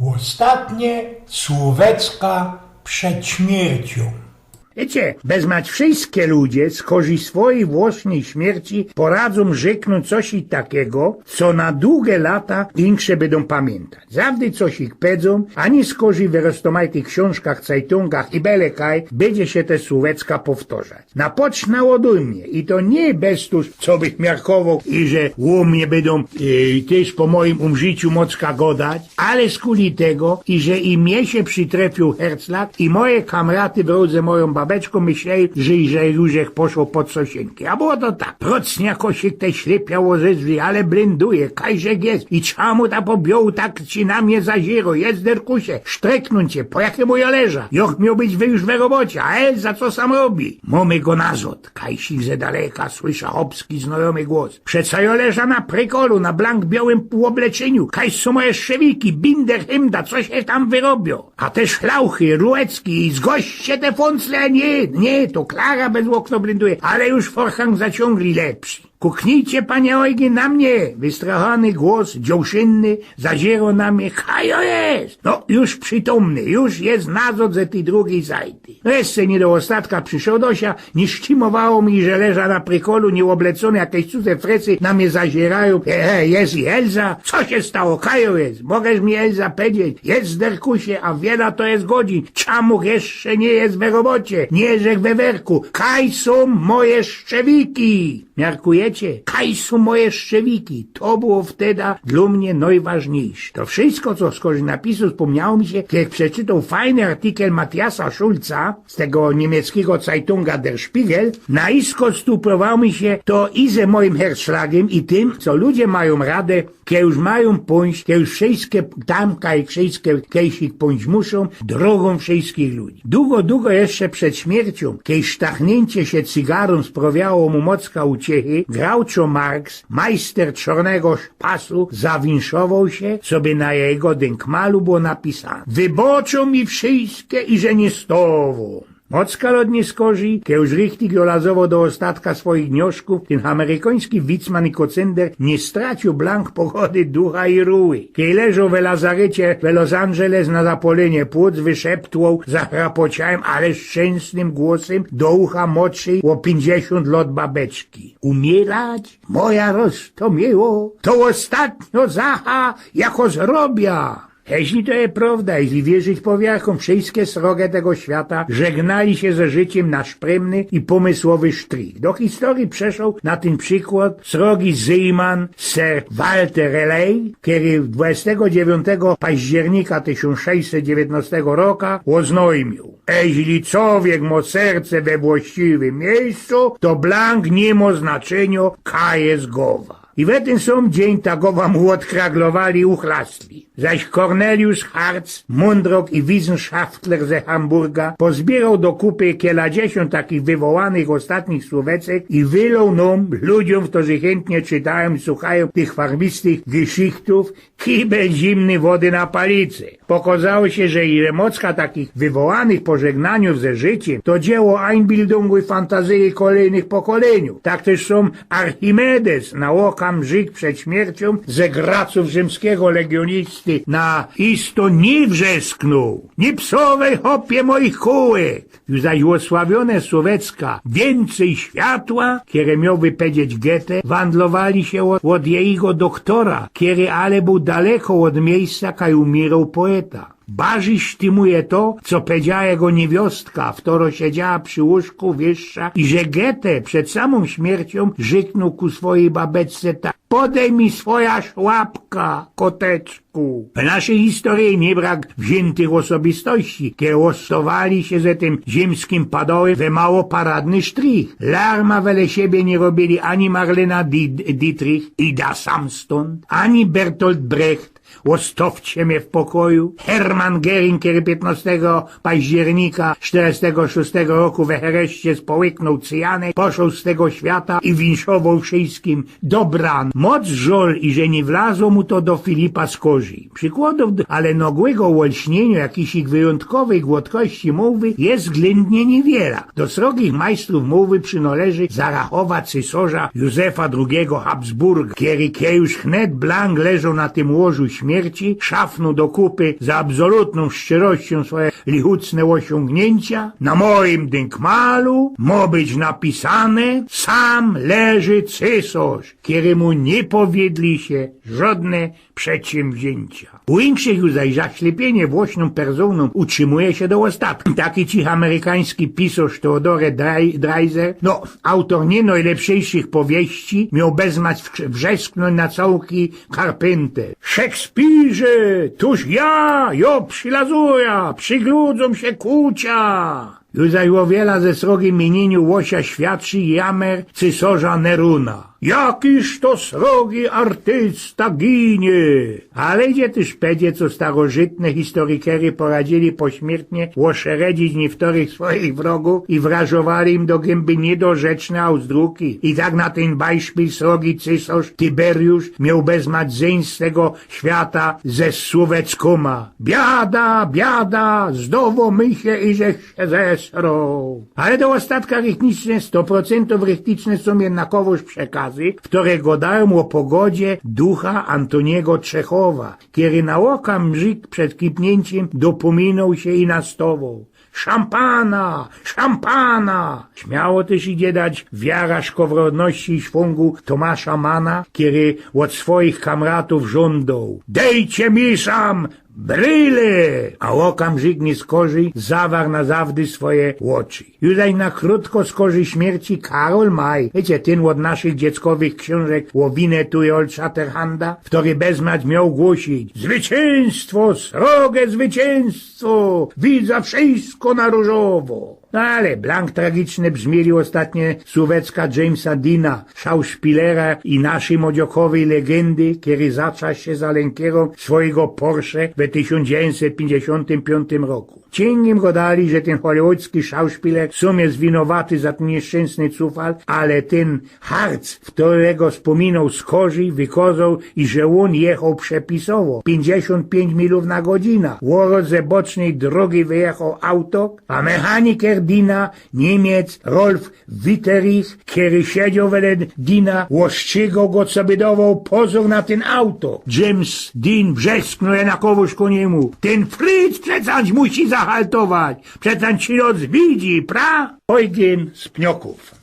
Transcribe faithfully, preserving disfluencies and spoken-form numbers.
Ôstatnie słōwecka przed śmierciōm. Wiycie, bez mać wszyjske ludzie, skorzij swojij włosnyj śmierci, poradzōm rzyknōńć coś takigo, co na dugie lata insze bydōm pamiyntać. Zawdy coś ich pedzōm, ani skorzij we roztōmajtych ksiōnżkach, cajtōngach i bele kaj bydzie sie te słōwecka powtorzać. Napocznã ôd mie i to niy bez to, co bych miarkowoł i że ô mie bydōm tyż po mojim umrzyciu mocka godać, ale skuli tego, i że i mie sie przitrefiōł herclag i moje kamraty wrōz ze mojōm babeczkōm myśleli, że, że już ich poszoł pod sosynki. A było to tak. Procnia koszyk te ślepia ôzezwi, ale blynduje, kajże jest. I czamu ta pobioł tak ci na mie zaziero, jest derkusie, sztreknōńcie, po jakimu jŏ leżã. Jŏch mioł być już we robocie, a Elza co sam robi? Mōmy go nazŏd. Kajsik ze daleka słysza chopski znajōmy głos. Przeca jŏ leżã na prykolu, na blank biołym ôbleczyniu. Kaj sōm moje szczewiki, binder, hymda, co sie tam wyrobio? A te szlauchy, rułecki, zgoście te fōncle, niy, niy, to Klara bez ôkno blynduje, ale już forhang zaciōngli lepszy. Kuknijcie, panie Ojgyn, na mie, wystrachany głos dziołszynny zaziero na mie, kaj jŏ jest. No, już przitōmny, już jest nazŏd ze tyj drugij zajdy. No jeszcze niy do ôstatka przyszoł do sia, niy sztimowało mi, że leżã na prykolu, nieôblecōny, jakeś cudze frecy na mie zazierają. E, e, jest i Elza? Co sie stało? Kaj jŏ jest? Mogaś mi, Elza, pedzieć? Jest, derkusie, a wiela to jest godzin? Czamuch jeszcze niy jest we robocie? Niy żech we werku? Kaj sōm moje szczewiki? Miarkujecie? Kaj sōm moje szczewiki? To było wteda dlō mie nojważniyjsze. To wszysko, co skorzij napisoł, spōmniało mi sie, jak przeczytoł fajny artikel Matiasa Schulza z tego niymieckigo cajtōnga Der Spiegel. Nojsko stuprowało mi sie to i ze mojim herclagym, i tym, co ludzie majōm radã, kej już majōm pōńść, kej już wszyjske tam, kaj wszyjske, kejsik pōńść muszōm, drōgōm wszyjskich ludzi. Dugo, dugo jeszcze przed śmierciōm, kej sztachniyncie sie cygarōm sprawiało mu mocka uciechy, Groucho Marx, majster czōrnego pasu, zawinszowoł sie, coby na jego dynkmalu było napisane: „Wybaczōm mi wszyjske i że niy stowōm”. Mocka lot niy skorzij, kej już richtig jolazowoł do ôstatka swojich dnioszkōw, tyn amerykański wicman i kocynder niy straciōł blank pogody, ducha i ruły. Kej leżoł we lazarycie we Los Angeles na zapalenie płuc, wyszeptoł zachrapociałym, ale szczynnym głosym do ucha modszyj ô piyńćdziesiōnt lot babeczki: „Umierać? Moja roz to miło. To ôstatnio zacha, jako zrobia”. Jeźli to je prowda, jeźli wierzyć powiachōm, wszyjske srogŏ tego świata żegnali sie ze życiym na szprymny i pōmysłowy sztrich. Do historyje przeszoł na tyn przikłŏd srogi zyjman Sir Walter Raleigh, kery dwudziestego dziewiątego października tysiōnc sześćset dziewiętnostego roka ôznojmiōł: „Jeźli cowiek mŏ serce we właściwym miyjscu, to blank niy mŏ znaczyniŏ, kaj je gowa”. I we tyn sōm dziyń ta gowa mu ôdkraglowali, uchlastli. Zaś Cornelius Hartz, mōndrok i wissenschaftler ze Hamburga, pozbiyroł do kupy kiela dziesiōnt takich wywołanych ôstatnich słōweczek i wyloł nōm, ludziōm, ftorzy chyntnie czytajōm i suchajōm tych farmistych geszichtōw, kibel zimnyj wody na palice. Pokŏzało sie, że ile mocka takich wywołanych pożegnaniōw ze życiym, to dzieło Einbildōngu i fantazyje kolejnych pokoleniōw. Tak tyż sōm Archimedes na ôkamrzik przed śmierciōm ze gracōw rzymskigo legiōnisty na isto niy wrzesknōł: „Niy psowej, chopie, moich kōłek”. Już zaś ôsławiōne słōweczka „Wiyncyj światła”, kere mioł wypedzieć Goethe, wandlowali sie ôd, ôd jejigo doktora, kery ale bōł daleko ôd miyjsca, kaj umiroł poeta. Bardzij sztymuje to, co pedziała jego niewiostka, ftorŏ siedziała przi łōżku wiyszcza, i że Goethe przed samōm śmierciōm rzyknōł ku swojij babeczce tak: „Podej mi swoja szłapka, koteczku”. W naszyj historyje niy brak wziyntych ôsobistości, kere ôstowali sie ze tym ziymskim padołym we mało paradny sztrich. Larma wele siebie niy robiyli ani Marlena Di-, Dietrich, „Ida sam stōnd”, ani Bertolt Brecht, „Ôstowcie mie w pokoju”, Hermann Göring, kery piytnostego października sztyrdziestego szōstego roku we Hereszcie społyknōł cyjany, poszoł z tego świata i winszowoł wszyjskim „Dobranoc”. Moc żol, iże niy wlazo mu to do filipa skorzij. Przikłodōw, ale nogłego ôlśniynio jakichś wyjątkowych gładkości mōwy je wzglyndnie niywiela. Do srogich majstrōw mōwy przynŏleży zarachować cysŏrza Józefa drugigo Habsburga, kery, kej już hnet blank leżoł na tym łożu śmierci szafnōł do kupy z absolutnōm szczerościōm swoje lichucne ôsiōngniyncio, na mojim dynkmalu mo być napisane: sam leży cysŏrz, kerymu niy powiydli sie żŏdne przedsiywziyncio. U inkszych już zaś zaślepiynie włosnōm personōm utrzimuje sie do ôstatku. Taki cich amerykański pisŏrz Theodore Drei- Dreiser, no, autōr niy nojlepszyjszych powieści, mioł bez mać wrz- wrzesknōńć na cołki Carpenter: Szekspirze, tōż jo, jo przilazujã, przigludzōm sie kucia. Już zaś ô wiela ze srogim miyniynio łosia świadczy jamer cysŏrza Nerōna: jakiż to srogi artysta ginie! Ale idzie tyż pedzieć, co starożytne historikery poradziyli pośmiertnie ôszeredzić niyftorych swojich wrogōw i wrażowali im do gymby niydorzeczne ausdruki. I tak na tyn bajszpil srogi cysŏrz Tiberiusz mioł bez mać zyńć z tego świata ze Słoweckōma: biada, biada, zdŏwŏ mi sie, iżech sie zesrŏł. Ale do ôstatka rychticzne, stoprocentōw rychticzne sōm jednakowōż przekazy, w kerych gŏdajōm ô pogodzie ducha Antōniego Trzechowa, kery na ôkamrzik przed kipniyńciym dopōminoł sie i nastowoł: szampana, szampana! Śmiało tyż idzie dać wiara szkowrodności i szwōngu Tomasza Mana, kery ôd swojich kamratōw żōndoł: dejcie mi sam brile! A ôkamrzik niyskorzij zawarł na zawdy swoje ôczy. Już zaś na krōtko skorzij śmierci Karol May, wiycie, tyn ôd naszych dzieckowych ksiōnżek ô Winnetou i Old Shatterhanda, kery bez mać mioł głosić: zwyciynstwo, srogie zwyciynstwo, widza wszysko na rōżowo. No ale blank tragiczne brzmiyli ôstatnie słowecka Jamesa Deana, szauszpilera i naszyj modziokowyj legendy, kery zatrzasł sie za lynkerōm swojigo Porsche we tysiōnc dziewiyńćset piyńćdziesiōntym piyōntym roku. Ciynkim gŏdali, że tyn hollywoodzki szauszpiler sōm je winowaty za tyn niyszczynsny cufal, ale tyn Hartz, w kerego spōminoł skorzij, wykozoł, iże ôn jechoł przepisowo, piyńćdziesiōnt piyńć milōw na godzina. Ôrŏd ze bocznyj drogi wyjechoł auto, a mechaniker Deana, Niymiec Rolf Witterich, kery siedzioł wele Deana, ôstrzygoł go, coby dowoł pozōr na tyn auto. James Dean wrzesknōł jednakowōż ku niymu: tyn Fritz przecańś musi zahaltować, przecańś ci noc widzi, pra? Eugyn z Pniokōw.